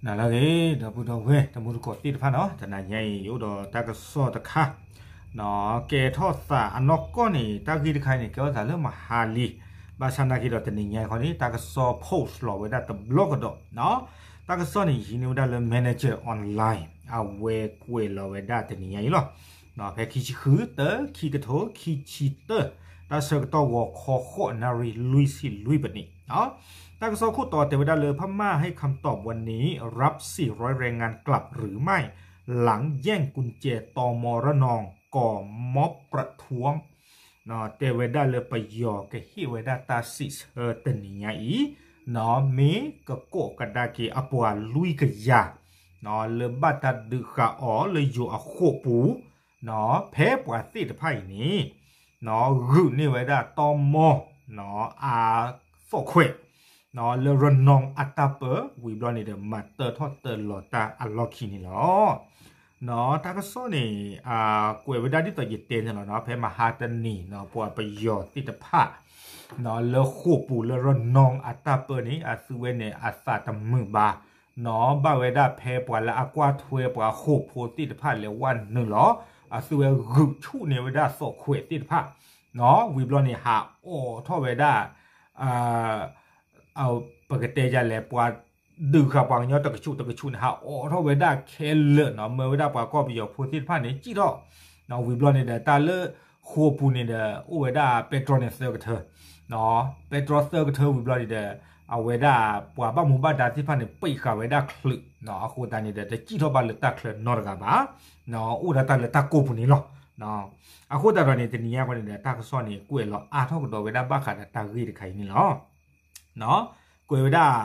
နၤလၢအဂ့ၤ ဒီပုၢ်ဒီဝဲၢ်တံၤသကိးသ့ၣ်တဖၣ်နီၤ, တနၤညါအံၤ ယအိၣ်ဒီးတၢ်ကစီၣ်တခါ ကဲထီၣ်သးအနီၢ်ကီၢ်န့ၣ် တၢ်ဂ့ၢ်တခါအံၤန့ၣ် ကဲထီၣ်သးလၢမဟါလံ, ဘၣ်ဆၣ်နာ်က့ဒီးတနံၤညါအံၤခီန့ၣ် တၢ်ကစီၣ် post လီၤဝဲဒၣ်တဘျီကဒီး, တၢ်ကစီၣ်န့ၣ် ယဟံးန့ၢ်ဝဲဒၣ်လၢ Manager Online အဝဲကွဲးလီၤဝဲဒၣ်တနံၤညါအံၤလီၤ. ဖဲခံဆံဃု တၢ ခံကထိခံဆံတၢ တၢ်ဆၢကတီၢ်ဂီၤခီဃိးနၣ်ရံၣ်လွံၢ်ဆံလွံၢ်ပနံး, တၢ်ကစီၣ်ခိၣ်တီတဲဝဲဒၣ်လၢ พม่าให้คำตอบวันนี้ รับสี่ร้อยแรงงานกลับหรือไม่ หลังแย่งกุญแจ ตม.ระนอง ก่อม็อบประท้วง တဲဝဲဒၣ်လၢပယီၤ ကဟ့ၣ်ဝဲဒၣ်တၢ်စံးဆၢတနံၤညါအံၤ, မ့ၢ်ကကိးကဒါက့ၤအပှၤလွံၢ်ကယၤ လၢဘၣ်တၢ်ဒုးဃာ်အီၤလၢယိၤအဃိာ်ပူၤ, ဖဲပှၤသ့ၣ်တဖၣ်အံၤန့ၣ် ဂုာ်န့ၢ်ဝဲဒၣ် တမ အသီၣ်ခွဲး လၢ ရနီၣ် အတၢ်ပၢ ဝံၤဘျီန့ၣ်ဒီး မၤတၢထီၣ်တၢလီၤတၢ်အလီၢ်ခံန့ၣ်လီၤ. တၢ်ကစီၣ်န့ၣ် ကွဲးဝဲဒၣ်ဒ်သိးယတဲန့ၣ်လီၤ, ဖဲမဟါတနံၤ ပှၤပယီၤသ့ၣ်တဖၣ် လၢဃိာ်ပူၤလၢ ရနီၣ် အတၢ်ပၢန့ၣ် အသုဝဲန့ၣ်အသးတမုာ်ဘၣ်, ဘၣ်ဝဲဒၣ်ဖဲပှၤလၢအကွၢ်ထွဲပှၤဃိာ်ဖိသ့ၣ်တဖၣ်လဲၤဝဲနုာ်လီၤ, အသုဝဲဂုာ်ဆူၣ်န့ၢ်ဝဲဒၣ်သီၣ်ခွဲးသ့ၣ်တဖၣ်, ဝံၤဘျီန့ၣ် ဟးအိးထီၣ်ဝဲဒၣ် ပကတဲယလဲၣ် ပှၤဒုးဃာ်ပှၤကညီတကဆူးတကဆူးန့ၣ် ဟးအိးထီၣ်ဝဲဒၣ်ခဲလၢာ်နီၤ, မၢဝဲဒၣ်ပှၤကီၢ်ပယီၤဖိသ့ၣ်တဖၣ်န့ၣ် စံၣ်ထီၣ်, ဝံၤဘျီန့ၣ်ဒီး တၢ်လၢဃိာ်ပူၤန့ၣ်ဒီး အိၣ်ဝဲဒၣ်ပဲတြီန့ၣ်သၢကထၢ, ပဲတြီသၢကထၢဝံၤဘျီန့ၣ်ဒီး အဝဲဒၣ်ပှၤဘၣ်မူဘၣ်ဒါသ့ၣ်တဖၣ်န့ၣ် ပံးဃာ်ဝဲဒၣ်ချုး, အဃိသတးန့ၣ်ဒီး တစံၣ်ထီၣ်ဘၣ်လၢတၢ်ချၢနီတဂၤဘၣ်, အိၣ်ဒၣ်တၢ်လၢတၢ်ကိၢ်ပူၤန့ၣ်လီၤ. အဃိသတးဒီးန့ၣ် တနံၤညါဃီန့ၣ်ဒီး တၢ်ကစီၣ်န့ၣ် ကွဲးလီၤအါထီၣ်ကဒီးဝဲဒၣ်ဘၣ်ဃးဒီးတၢ်ဂ့ၢ်တခါအံၤန့ၣ်လီၤ. ကွဲးဝဲဒၣ်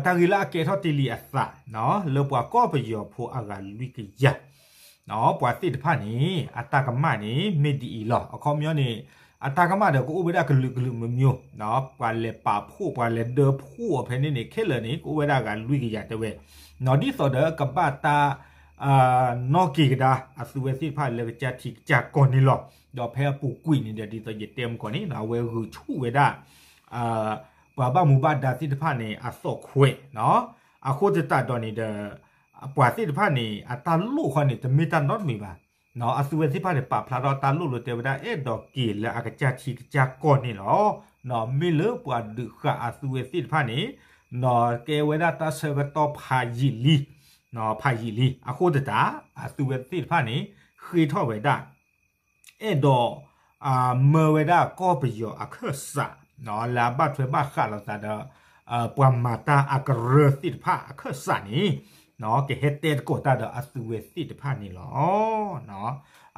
တၢ်ဂ့ၢ်လၢအကဲထီၣ်တ့ၢ်လံအသး လၢပှၤကီၢ်ပယီၤဖိအဂၤလွံၢ်ကယၤ ပှၤသ့ၣ်တဖၣ်န့ၣ် အတၢ်ကမၣ်န့ၣ် မ့ၢ်ဒ်အံၤလီၤ. အခီပညီန့ၣ် အတၢ်ကမၣ်ဒီးကအိၣ်ဝဲဒၣ်ကလုာ်ကလုာ်မံၤမံၤ, ပှၤလဲၤပာ်ဖှိၣ် ပှၤလဲၤဒၢဖှိၣ်အီၤဖဲန့ၣ်န့ၣ် ခဲလၢာ်န့ၣ် ကအိၣ်ဝဲဒၣ်အဂၤလွံၢ်ကယၤတဲဝဲ, ဒ်သိးဒီးကဘၣ်တၢ် နီၣ်က့ၤကဒါ အသုဝဲသ့ၣ်တဖၣ်လၢကစၢ်ထံကစၢ်ကီၢ်န့ၣ်လီၤ. ဒီးဖဲအပူၤကွံာ်န့ၣ်ဒီး ဒ်သိးယတဲမုၢ်ကီၢ်န့ၣ် အဝဲဂုာ်ဆူၣ်ဝဲဒၣ် ပှၤဘၣ်မူဘၣ်ဒါသ့ၣ်တဖၣ်န့ၣ် အသီၣ်ခွဲး, အဃိသတးဒီးန့ၣ်ဒီး ပှၤသ့ၣ်တဖၣ်န့ၣ် အတၢ်လိၣ်ဃီန့ၣ် တမ့ၢ်တၢ်နီတမံၤဘၣ်. အသုဝဲသ့ၣ်တဖၣ်န့ၣ် ပာ်ဖျါထီၣ်တၢ်လိၣ်လၢတဲဝဲဒၣ် အဲၣ်ဒိးက့ၤလၢအကစၢ်ထံကစၢ်ကီၢ်န့ၣ်လီၤ. မ့ၢ်လၢပှၤဒုးဃာ်အသုဝဲသ့ၣ်တဖၣ်န့ၣ် ကဲဝဲဒၣ်တၢ်ဆၢကတီၢ်ဖးယံာ်လံ ဖးယံာ်လံ. အဃိသတး အသုဝဲသ့ၣ်တဖၣ်န့ၣ် ဃ့ထီၣ်ဝဲဒၣ် အဲၣ်ဒိး မၢဝဲဒၣ်ကီၢ်ပယီၤအခၢၣ်စး လၢအဘၣ်ထွဲဘၣ်ဃးလိာ်သးဒီး ပှၤမၤတၢ်အကရၢသ့ၣ်တဖၣ်အခၢၣ်စးန့ၣ် ကဟဲတဲသကိးတၢ်ဒီးအသုဝဲသ့ၣ်တဖၣ်န့ၣ်လီၤ.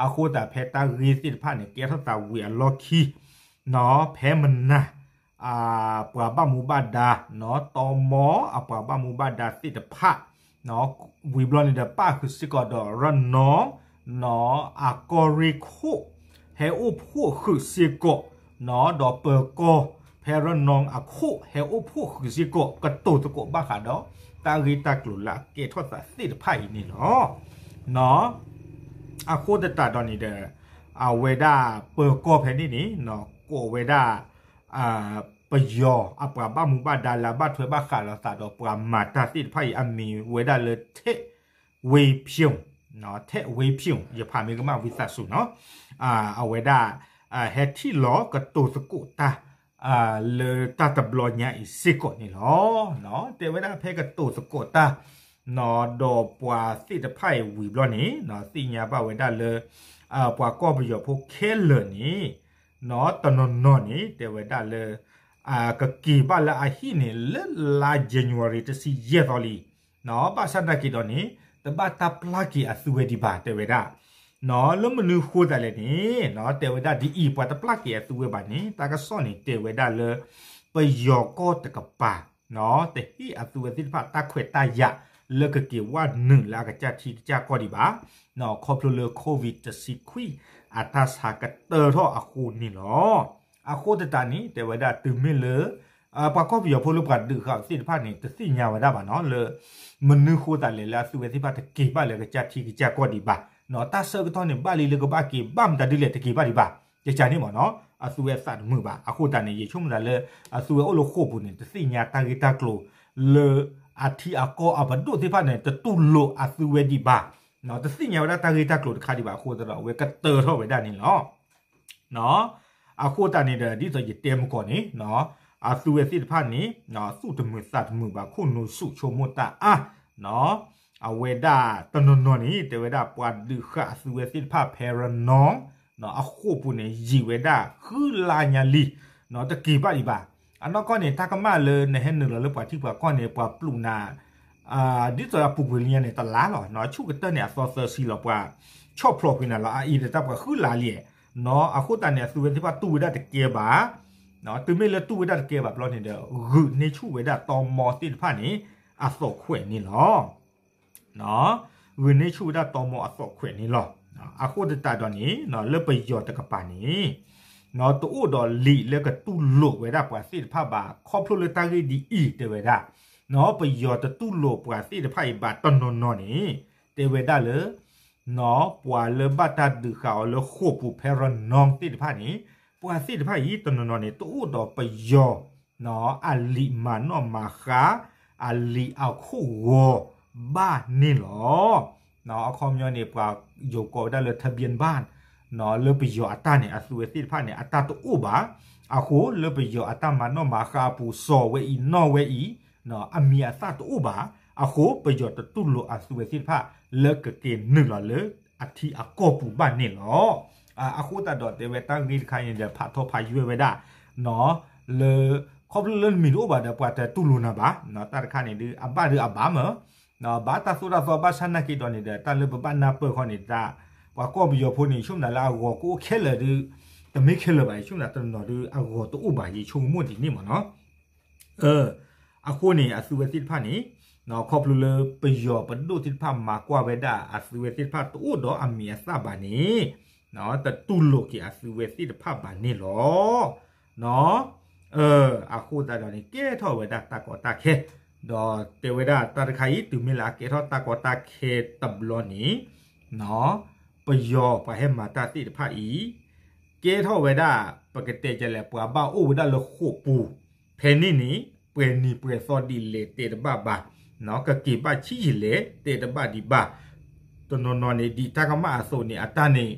အဃိသတးဖဲတၢ်ဂ့ၢ်သ့ၣ်တဖၣ်န့ၣ် ကဲထီၣ်သးဝံၤအလီၢ်ခံ ဖဲမနၤ ပှၤဘၣ်မူဘၣ်ဒါ တမ အပှၤဘၣ်မူဘၣ်ဒါသ့ၣ်တဖၣ် ဝံၤဘျီန့ၣ်ဒီး ပၣ်ဃုာ်စ့ၢ်ကီးဒီး ရနီၣ် အကီၢ်ရ့ၣ်ခိၣ် ဟဲအိၣ်ဖှိၣ်ဃုာ်စ့ၢ်ကီး ဒီးပၢၤကီၢ် ဖဲရနီၣ်အခိၣ် ဟဲအိၣ်ဖှိၣ်ဃုာ်စ့ၢ်ကီး ကတိၤသကိးဘၣ်ဃးဒီး တၢ်ဂ့ၢ်တၢ်ကျိၤလၢအကဲထီၣ်သးသ့ၣ်တဖၣ်အံၤန့ၣ်လီၤ. အဃိသတးဒီးန့ၣ်ဒီး အဝဲဒၣ်ပၢၤကီၢ်ဖဲန့ၣ်န့ၣ် ကိးဝဲဒၣ် ပယီၤအပှၤဘၣ်မူဘၣ်ဒါလၢအဘၣ်ထွဲဘၣ်ဃးလိာ်သးဒီးပှၤမၤတၢ်သ့ၣ်တဖၣ်အံၤ အမံၤဝဲဒၣ်လၢ ထဲးဝ့ဖၠိၣ်, ထဲးဝ့ဖၠိၣ် ယဖးမ့ၢ်ကမၣ်ဝံသးစူၤနီၤ, အဝဲဒၣ် ဟဲထံၣ်လီၤကတိၤသကိးတၢ် လၢတၢ်တဘျီညါအံၤစ့ၢ်ကီးန့ၣ်လီၤ. တဲဝဲဒၣ်ဖဲကတိၤသကိးတၢ် ဒီးပှၤသ့ၣ်တဖၣ်အံၤဝံၤဘျီန့ၣ် သ့ၣ်ညါဘၣ်ဝဲဒၣ်လၢ ပှၤကီၢ်ပယီၤဖိခဲလၢာ်န့ၣ် တနီၤနီၤန့ၣ် တဲဝဲဒၣ်လၢ ကက့ၤဘၣ်လၢအဟံၣ်န့ၣ် လၢလါ January တဆံယဲၢ်သီလံ. ဘၣ်ဆၣ်သနာ်က့ဒီးန့ၣ် တဘၣ်တၢ်ပျၢ်က့ၤအသုဝဲဒံးဘၣ် တဲဝဲဒၣ် လၢမနုၤဃိသးလဲၣ်န့ၣ် တဲဝဲဒၣ်ဒ်အံၤ ပှၤတပျၢ်က့ၤအသုဝဲဘၣ်န့ၣ် တၢ်ကစီၣ်န့ၣ် တဲဝဲဒၣ်လၢ ပယီၤကီၢ်တကပၤ တဟ့ၣ်အသုဝဲသ့ၣ်တဖၣ်တၢ်ခွဲးတၢ်ယာ် လၢကက့ၤဝဲနုာ်လၢအကစၢ်ထံကစၢ်ကီၢ်ဒံးဘၣ် ခီဖျိလၢ COVID တဆံခွံ အတၢ်ဆါကတၢၢ်ထီၣ်အဃိန့ၣ်လီၤ. အဃိသတးန့ၣ် တဲဝဲဒၣ်တုၤမ့ၢ်လၢ ပှၤကီၢ်ပယီၤဖိလၢပှၤဒုးဃာ်သ့ၣ်တဖၣ်န့ၣ် တသ့ၣ်ညါဝဲဒၣ်ဘၣ်နီၤ လၢ မနုၤဃိသးလဲၣ်လၢအသုဝဲသ့ၣ်တဖၣ်တက့ၤဘၣ်လၢကစၢ်ထံကစၢ်ကီၢ်ဒံးဘၣ်. တၢ်ဆၢကတီၢ်န့ၣ် ဘၣ်လံလၢကဘၣ်က့ၤ ဘၣ်မတၤဒ်လဲၣ်တက့ၤဘၣ်ဒံးဘၣ် ကကန့ၣ်မ့ၢ်နီၤ အသုဝဲအသးတမုာ်ဘၣ်. အဃိသတးန့ၣ် ယဆိကမိၣ်သးလၢ အသုဝဲအိၣ်လၢဃိာ်ပူၤန့ၣ် တသ့ၣ်ညါတၢ်ဂ့ၢ်တၢ်ကျိၤလၢ အထံအကီၢ်အပဒိၣ်သ့ၣ်တဖၣ်န့ၣ် တတူၢ်လိာ်အသုဝဲဒံးဘၣ်, တသ့ၣ်ညါဝဲဒၣ်တၢ်ဂ့ၢ်တၢ်ကျိၤတခါဒံးဘၣ်အဃိသတးဒီး အဝဲကတၢၢ်ထီၣ်ဝဲဒၣ်န့ၣ်လီၤ. အဃိသတးန့ၣ်ဒီး ဒ်သိးယတဲမုၢ်ကီၢ်န့ၣ် အသုဝဲသ့ၣ်တဖၣ်န့ၣ် သူၣ်တမုာ်သးတမုာ်ဘၣ် ခိၣ်နူာ်ဆူၣ်ဆိကမိၣ်တၢ်အါ, အဝဲဒၣ်တနီၤနီၤန့ၣ် တဲဝဲဒၣ်ပှၤဒုးဃာ်အသုဝဲသ့ၣ်တဖၣ် Paranormal အဃိာ်ပူၤန့ၣ် ယံာ်ဝဲဒၣ်ဃုလါညါလံ, တက့ၤဘၣ်ဒံးဘၣ်. အနီၢ်ကီၢ်န့ၣ် တၢ်ကမၣ်လၢနဟဲနုာ်လီၤလၢပှၤထံပှၤကီၢ်န့ၣ် ပှၤပျုးနၤ ဒ်သိးအပူၤကွံာ်လံညါန့ၣ် တလါလီၤ. ဆူၣ်ကတၢၢ်န့ၣ် အသီသၢဆံလီၤ ပှၤဆီၣ်ဖျိးကွံာ်နၤလီၤ. အအံၤဒီးတၢ်ပှၤဃုလါလံ, အဃိသတးန့ၣ် အသုဝဲသ့ၣ်တဖၣ်တူၢ်ဝဲဒၣ်တကဲဘၣ်, တုၤမ့ၢ်လၢတူၢ်ဝဲဒၣ်တကဲဘၣ်ဘျီန့ၣ်ဒီး ဂုာ်န့ၢ်ဆူၣ်ဝဲဒၣ်တီမီသ့ၣ်တဖၣ်န့ၣ် အသီၣ်ခွဲးန့ၣ်လီၤ. ဂုာ်န့ၢ်ဆူၣ်ဝဲဒၣ်တီမီအသီၣ်ခွဲးန့ၣ်လီၤ. အဃိသတးဒီးန့ၣ် လၢပယီၤတကပၤန့ၣ် တအိၣ်ဒီးလံာ်လၢကတူၢ်လိာ်ဝဲဒၣ်ပှၤသ့ၣ်တဖၣ်ဘၣ် ခီဖျိလၢတၢ်ဂ့ၢ်ဒ်အံၤတဲဝဲဒၣ်, ပယီၤတတူၢ်လိာ်ပှၤသ့ၣ်တဖၣ်အံၤဘၣ်တနီၤနီၤန့ၣ် တဲဝဲဒၣ်လၢ ပှၤလၢဘၣ်တၢ်ဒုးဃာ်အီၤလၢဃိာ်ပူၤ Paranormal သ့ၣ်တဖၣ်န့ၣ် ပှၤသ့ၣ်တဖၣ်အံၤတနီၤနီၤန့ၣ် တအိၣ်ဒီးပယီၤ အလံာ်မၤနီၣ်မၤဃါ အလံာ်အခိၣ်ဂီၤဘၣ်န့ၣ်လီၤ. အခီပညီန့ၣ် ပှၤယိၤကိးဝဲဒၣ်လၢ ทะเบียนบ้าน လၢပယီၤအတၢ်န့ၣ် အသုဝဲသ့ၣ်တဖၣ်န့ၣ် အတၢ်တအိၣ်ဘၣ်. အဃိလၢပယီၤအတၢ်မၤနီၣ်မၤဃါအပူၤ စီၤဝဲအံၤနီၢ်ဝဲအံၤ အမံၤအသၣ်တအိၣ်ဘၣ်. အဃိပယီၤတတူၢ်လိာ်အသုဝဲသ့ၣ်တဖၣ် လၢကက့ၤနုာ်လီၤလၢအထံအကီၢ်ပူၤဘၣ်န့ၣ်လီၤ. အဃိသတးဒီးတဲဝဲတၢ်ဂ့ၢ်တခါန့ၣ်ဒီး ဖးထီဖးယွဲၢ်ဝဲဒၣ် လၢ ခီဖျိလၢနမံၤတအိၣ်ဘၣ်ဒီး ပှၤတတူၢ်လိာ်နၤဘၣ်. တၢ်တခါန့ၣ်ဒုး အဘၣ်ဒုးအဘၣ်မး ဘၣ်တၢ်သိၣ်တၢ်သီဘၣ်ဆၣ်နာ်က့ဒီးန့ၣ်ဒီး တၢ်လၢပဘၣ်နၢ်ပၢၢ်ခီန့ၣ် တၢ် ပှၤကီၢ်ပယီၤဖိန့ၣ် ယဆိကမိၣ်လၢအဂီၤကအိၣ်ခဲလၢာ်ဒုး တမ့ၢ်ခဲလၢာ်ဘၣ် ယဆိကမိၣ်တနီၤဒုး အဂီၤတအိၣ်ဘၣ် ယဆိကမိၣ်ဒ်န့ၣ်မးနီၤ. အဃိန့ၣ် အသုဝဲသ့ၣ်တဖၣ်န့ၣ် ခီဖျိလၢပယီၤပဒိၣ်သ့ၣ်တဖၣ်မၤကွၢ်ဝဲဒၣ် အသုဝဲသ့ၣ်တဖၣ်တအိၣ်ဒီးအမံၤအသၣ်ဘၣ်န့ၣ် တတူၢ်လိာ်က့ၤအသုဝဲသ့ၣ်တဖၣ်ဘၣ်န့ၣ်လီၤ. အဃိသတးဒီးန့ၣ် ကဲထီၣ်ဝဲဒၣ်တၢ်ကီတၢ်ခဲ ဒီးတဲဝဲဒၣ်တၢ်တခါအံၤ တုၤမ့ၢ်လၢအကဲထီၣ်တၢ်ကီတၢ်ခဲတဘျီန့ၣ် ပယီၤပှၤဟဲမၤတၢ်သ့ၣ်တဖၣ်အံၤ ကဲထီၣ်ဝဲဒၣ် ပကတဲဒ်လဲၣ် ပှၤဘၣ်အိၣ်ဝဲဒၣ်လၢဃိာ်ပူၤ ဖဲန့ၣ်န့ၣ် ပှဲၤနံၤပှဲၤသီဒ်လဲၣ်တဲတဘၣ်ဘၣ်, ကက့ၤဘၣ်ဆံးယံာ်လဲၣ်တဲတဘၣ်ဒံးဘၣ်. တနီၤနီၤန့ၣ် ဒ်တၢ်ကမၣ်အသိးန့ၣ် အတၢ်န့ၣ်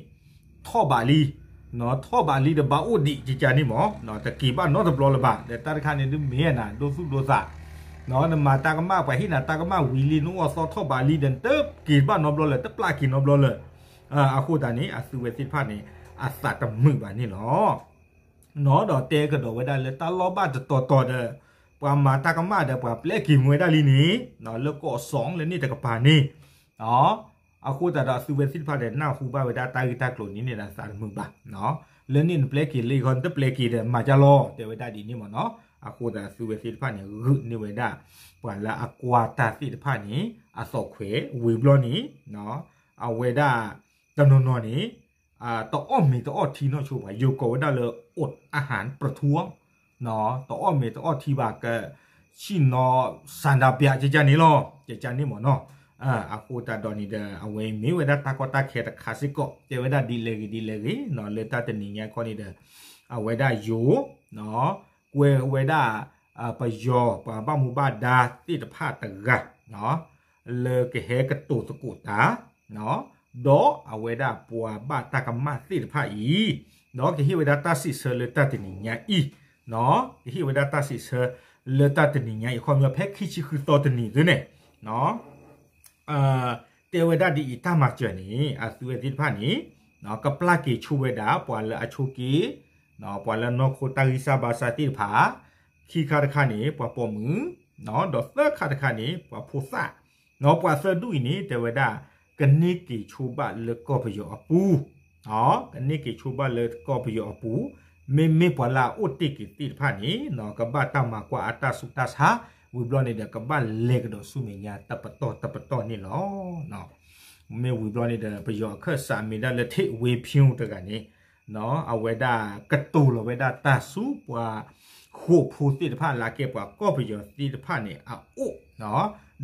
ထီၣ်ဘးလံ, ထီၣ်ဘးလံဒီးဘၣ်အိၣ်ဒံးကကန့ၣ်မး, တက့ၤဘၣ်နီတဘျီလၢၤဘၣ်. ဒီးတၢ်တခါန့ၣ်ဒုးမ့ၢ်နၤ ဒိသူၣ်ဒိသး, နမၤတၢ်ကမၣ် ပှၤဟ့ၣ်နၤတၢ်ကမၣ်ဝံၤလံ နအိၣ်အသီထီၣ်ဘးလံဒီး နတက့ၤဘၣ်နီတဘျီလၢၤ တပျၢ်က့ၤနီတဘျီလၢၤ. အဃိသတးန့ၣ် အသုဝဲသ့ၣ်တဖၣ်န့ၣ် အသးတမုာ်ဘၣ်န့ၣ်လီၤ. ဒီးတဲကဒီးဝဲဒၣ်လၢတၢ်လီၢ်ဘၣ်တတီၤတီၤဒီး ပှၤမၤတၢ်ကမၣ်ဒီး ပှၤပျဲက့ၤမူဝဲဒၣ်လံန့ၣ် လၢကီၢ်စီလၢန့ၣ်တကပၤန့ၣ် အဃိသတးဒီးအသုဝဲသ့ၣ်တဖၣ်ဒီး နၢ်ဟူဘၣ်ဝဲဒၣ်တၢ်ဂ့ၢ်တၢ်ကျိၤန့ၣ်န့ၣ်ဒီးသးတမုာ်ဘၣ်. လၢန့ၣ်နပျဲက့ၤလၢခီ နတပျဲက့ၤဒီးမၤကၢ်လီၤ တဲဝဲဒၣ်ဒ်န့ၣ်မးနီၤ. အဃိသတးဒီးအသုဝဲသ့ၣ်တဖၣ်န့ၣ် ဂုာ်န့ၢ်ဝဲဒၣ် ပှၤလၢအကွၢ်တၢ်သ့ၣ်တဖၣ်န့ၣ် အသီၣ်ခွဲးဝံၤဘျီန့ၣ် အဝဲဒၣ် တနီၤနီၤန့ၣ် တအီၣ်မ့ၤတအီၣ်ထံနီၢ်ဆိဘၣ် ယိၤကိးဝဲဒၣ်လၢ อดอาหารประท้วง တအီၣ်မ့ၤတအီၣ်ထံဘၣ် ကဆံၣ်နီၤ ဆန္ဒပြ ကကန့ၣ်လီၤ ကကန့ၣ်မ့ၢ်နီၤ. အဃိသတးဒီးန့ၣ်ဒီး အဝဲမ့ၢ်ဝဲဒၣ်တၢ်ကီတၢ်ခဲတခါစ့ၢ်ကီး တဲဝဲဒၣ်ဒ်လဲၣ်ဂ့ၤဒ်လဲၣ်ဂ့ၤ လၢတၢ်တနံၤညါခီန့ၣ်ဒီး အဝဲဒၣ်ယိၤ ကွဲဝဲဒၣ် ပယီၤပှၤဘၣ်မူဘၣ်ဒါသ့ၣ်တဖၣ်တဂၤ လၢကဟဲကတိၤသကိးတၢ် ဒီးအဝဲဒၣ်ပှၤဘၣ်တၢ်ကမၣ်သ့ၣ်တဖၣ်အံၤ ဒီးကဟ့ၣ်ဝဲဒၣ်တၢ်စံးဆၢလၢတၢ်တနံၤညါအံၤ ကဟ့ၣ်ဝဲဒၣ်တၢ်စံးဆၢလၢတၢ်တနံၤညါအံၤ ခီပညီဖဲခံဆံဃုသီတနံၤသုန့ၣ် တဲဝဲဒၣ်ဒ်အံၤ တၢ်မၤစၢၤန့ၣ် အသုဝဲသ့ၣ်တဖၣ်န့ၣ် ကပျၢ်က့ၤဆိဝဲဒၣ် ပှၤလၢအဆိးက့ ပှၤလၢနီၢ်ခိတၢ်ဂံၢ်စၢ်ဘါစၢ်သ့ၣ်တဖၣ် ခံခါတခါန့ၣ် ပှၤပိာ်မုၣ် ဒီးသၢခါတခါန့ၣ် ပှၤဖိသၣ် ပှၤသၢဒူၣ်အံၤန့ၣ် တဲဝဲဒၣ် ကန့ၢ်က့ၤဆိဘၣ်လၢကီၢ်ပယီၤအပူၤ ကန့ၢ်က့ၤဆိဘၣ်လၢကီၢ်ပယီၤအပူၤ မ့မ့ၢ်ပှၤလၢအအိၣ်တ့ၢ်က့ၤသ့ၣ်တဖၣ်န့ၣ် ကဘၣ်တၢ်မၤကွၢ်အတၢ်ဆူးတၢ်ဆါ ဝံၤဘျီန့ၣ်ဒီး ကဘၣ်လဲၤကဒီးဆူမဲာ်ညါတပတီၢ်တပတီၢ်န့ၣ်လီၤ. မ့ၢ်ဝံၤဘျီန့ၣ်ဒီး ပယီၤအခၢၣ်စးမ့ၢ်ဒၣ်လၢ ထ့ၣ်ဝ့ဖၠိၣ် တဂၤန့ၣ် အဝဲဒၣ်ကတိၤလီၤဝဲဒၣ်တၢ်ဆူပှၤ ဃိာ်ဖိသ့ၣ်တဖၣ်လၢအကဲပှၤကီၢ်ပယီၤသ့ၣ်တဖၣ်န့ၣ် အအိၣ်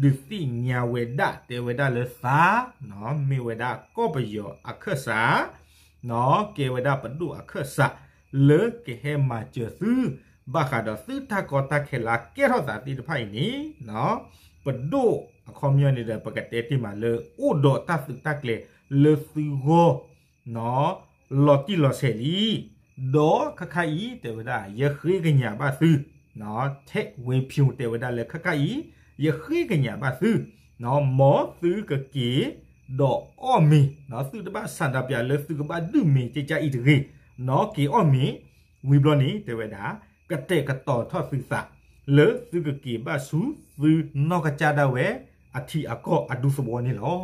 ဒုးသ့ၣ်ညါဝဲဒၣ် တဲဝဲဒၣ်လၢသး မ့ၢ်ဝဲဒၣ်ကီၢ်ပယီၤအခၢၣ်စး ကဲဝဲဒၣ်ပဒိၣ်အခၢၣ်စး လၢကဟဲမၤစၢၤသု ဘၣ်ဃးဒီးသုတၢ်ကီတၢ်ခဲလၢအကဲထီၣ်သးသ့ၣ်တဖၣ်အံၤန့ၣ် ပဒိၣ်အခီပညီန့ၣ်ဒီး ပကတဲတ့ၢ်မးလၢ အိၣ်ဒီးတၢ်သုးတၢ်ကျဲၤလၢသုဂီၢ် လီၤတံၢ်လီၤဆဲးလံ. ဒီးခါခါအံၤတဲဝဲဒၣ် ယဃ့ကညးဘၣ်သု, ထဲးဝ့ဖၠိတဲဝဲဒၣ်လၢခါခါအံၤ ယဃ့ကညးဘၣ်သု, မ်သုကက့ၤဒီးအီၣ်မ့ၤ, သုတဘၣ်ဆန္ဒပြလၢသုကဘၣ်ဒုးမ့ၤကကါအံၤတဂ့ၤ, က့ၤအီၣ်မ့ၤ, ဝံၤဘျီန့ၣ်တဲဝဲဒၣ် ကတဲာ်ကတီၤထီၣ်သုသး လၢသုကက့ၤဘၣ်ဆူသုနီၢ်ကစၢ်ဒၣ်ဝဲ အထံအကီၢ်အဒူသဝီန့ၣ်လီၤ.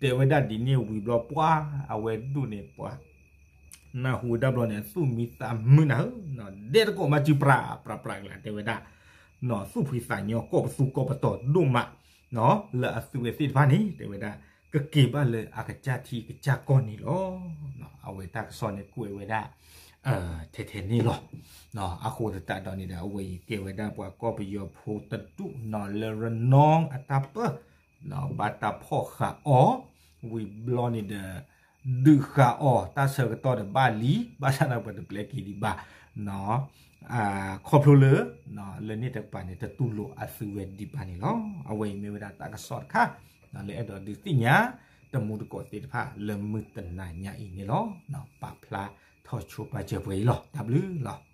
တဲဝဲဒၣ်ဒ်န့ၣ်ဝံၤဘျီပှၢ် အဝဲဒိၣ်န့ၣ်ပှၤ နၢ်ဟူဝဲဒၣ်ဘျီန့ၣ် သူၣ်မံသးမုာ်နၤဧၢ, ဒဲတကိးမၤစုပြးပြးပြးကလး တဲဝဲဒၣ်, သူၣ်ဖှံသးညီ ကီၢ်ပသူကီၢ်ပတီၤဒိၣ်မး, လၢအသုဝဲသ့ၣ်တဖၣ်န့ၣ် တဲဝဲဒၣ် ကက့ၤဘၣ်လၢအကစၢ်ထံကစၢ်ကီၢ်န့ၣ်လီၤ. အဝဲတၢ်ကစီၣ်န့ၣ်ကွဲးဝဲဒၣ် ထဲထဲန့ၣ်လီၤ. အဃိသတးဒီးန့ၣ်ဒီး အဝဲအံၤကဲဝဲဒၣ်ပှၤကီၢ်ပယီၤဖိတဒူၣ်နီၤလၢရနီအတၢ်ပၢၢ် ဘၣ်တၢ်ဖီၣ်ဃာ်အီၤ, ဝံၤဘျီန့ၣ်ဒီး ဒုးဃာ်အီၤတၢ်ဆၢကတီၢ်ဒီးဘၣ်လံ, ဘၣ်ဆၣ်ဒီးပှၤတပျဲက့ၤဒံးဘၣ်, ခီဖျိလၢ လၢန့ၣ်တကပၤန့ၣ် တတူၢ်လိာ်အသုဝဲဒံးဘၣ်န့ၣ်လီၤ. အဝဲအံၤမ့ၢ်ဝဲဒၣ်တၢ်ကစီၣ်တခါ လၢအဲၣ်ဒိးဒုးသ့ၣ်ညါ တမူတကိးသ့ၣ်တဖၣ် လၢမုၢ်တနၤညါအံၤန့ၣ်လီၤ. ပာ်ဖျါထီၣ်ဆိပာ်စၢၤပှဲၤအံၤလီၤ. တၢ်ဘျုးလီၤ.